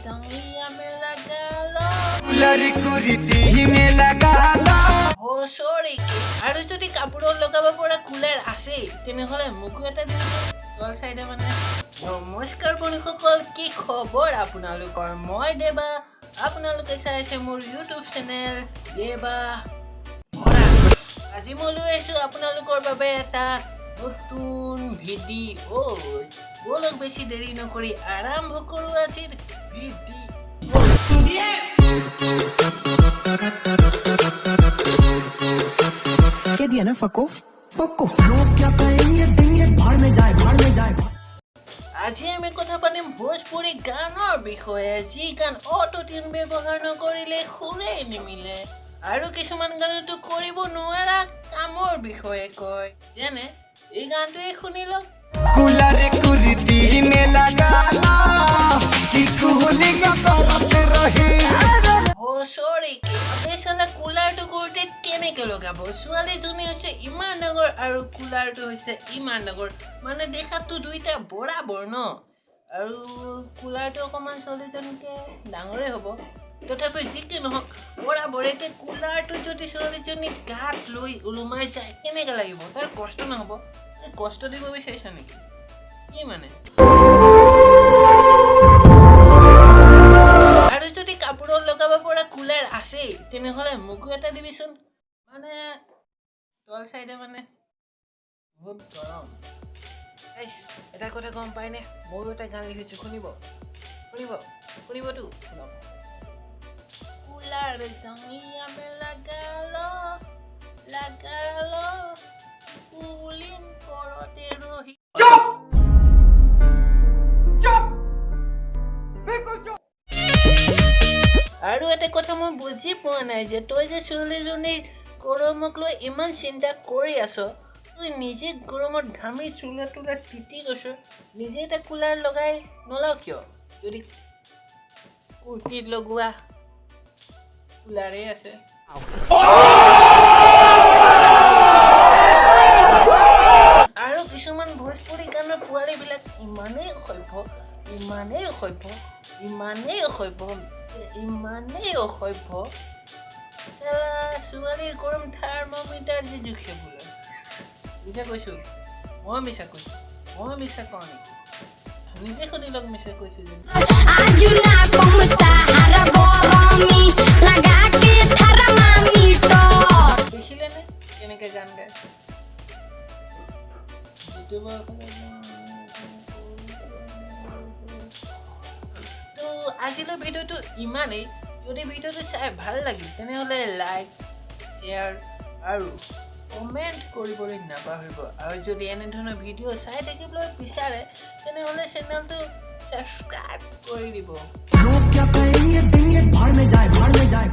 जांघिया में लगा लो। कूलर कुर्ती में लगा लो। বছৰেকি আৰু যদি কাপোৰত লগাব পৰা কুলাৰ আছেই, তেনেহ'লে মোকো এটা দিবচোন তল চাইডে। মানে নমস্কাৰ বন্ধুসকল, কি খবৰ আপোনালোকৰ? মই দেৱা, আপোনালোকে চাই আছে মোৰ ইউটিউব চেনেল দেৱা ভৰা। আজি মই লৈ আহিছোঁ আপোনালোকৰ বাবে এটা নতুন ভিডিঅ'। ব'লক, বেছি দেৰি নকৰি আৰম্ভ কৰোঁ আজিৰ ভিডিঅ'। कह दिया ना, फक ऑफ, फक ऑफ। लोग क्या कहेंगे देंगे, भाड़ में जाए, भाड़ में जाए। আজি আমি কথা পাতিম ভোজপুৰী গানৰ বিষয়ে, যি গান অটো টিউন ব্যৱহাৰ নকৰিলে সুৰেই নিমিলে আৰু কিছুমান গানতো কৰিব নোৱাৰা কামৰ বিষয়ে কয়। যেনে এই গানটোৱে শুনি লওক। कूलर कुर्ती में लगा लो कि कूलिंग करते रहे। বছৰেকি এই চালা কুলাৰটো কৰোঁতে কেনেকে লগাব? ছোৱালীজনী হৈছে ইমান ডাঙৰ আৰু কুলাৰটো হৈছে ইমান ডাঙৰ, মানে দেখাততো দুইটা বৰাবৰ ন? আৰু কুলাৰটো অকণমান ছোৱালীজনীতকৈ ডাঙৰেই হ'ব। তথাপি যি কি নহওক, বৰাবৰ। এতিয়া কুলাৰটো যদি ছোৱালীজনী গাত লৈ ওলোমাই যায়, কেনেকে লাগিব? তাৰ কষ্ট নহ'ব? এই কষ্ট দিব বিচাৰিছ নেকি কি? মানে আৰু যদি কাপোৰত লগাব পৰা কুলাৰ আছেই, তেনেহ'লে মোকো এটা দিবিচোন। মানে তল চাইডে মানে বহুত গৰম। গাইছ, এটা কথা গম পায়নে? ময়ো এটা গান লিখিছোঁ, শুনিব? শুনিব? শুনিবতো? শুনক। কুলাৰ जांघिया में लगा लो, लगा लो, কুলিং কৰতে ৰহি। चुप चुप, बिल्कुल चुप। আৰু এটা কথা মই বুজি পোৱা নাই যে তই যে ছোৱালীজনীৰ গৰমক লৈ ইমান চিন্তা কৰি আছ, তই নিজে গৰমত ঘামি চোলা তোলা তিতি গৈছ, নিজে এটা কুলাৰ লগাই নলওঁ কিয়, যদি কুৰ্তিত লগোৱা কুলাৰেই আছে? আৰু কিছুমান ভোজপুৰী গানৰ পোৱালীবিলাক ইমানেই অসভ্য, ইমানেই অসভ্য, ইমানেই অসভ্য, ইমানেই অসভ্য, চালা ছোৱালীৰ গৰম থাৰ্মমিটাৰ দি জুখে বোলে। মিছা কৈছোঁ মই? মিছা কৈছোঁ মই? মিছা কওঁ নেকি? নিজে শুনি লওক, মিছা কৈছোঁ যদি। आजू ना पहुंचा हर गरमी लगा के थर्मामीटर। দেখিলেনে কেনেকে গান গায়? যিটো বয়সত তো আজিলৈ ভিডিঅ'টো ইমানেই। যদি ভিডিঅ'টো চাই ভাল লাগিল, তেনেহ'লে লাইক, শ্বেয়াৰ আৰু কমেণ্ট কৰিবলৈ নাপাহৰিব। আৰু যদি এনেধৰণৰ ভিডিঅ' চাই থাকিবলৈ বিচাৰে, তেনেহ'লে চেনেলটো ছাবস্ক্ৰাইব কৰি দিব। लोग क्या कहेंगे देंगे, भाड़ में जाए, भाड़ में जाए।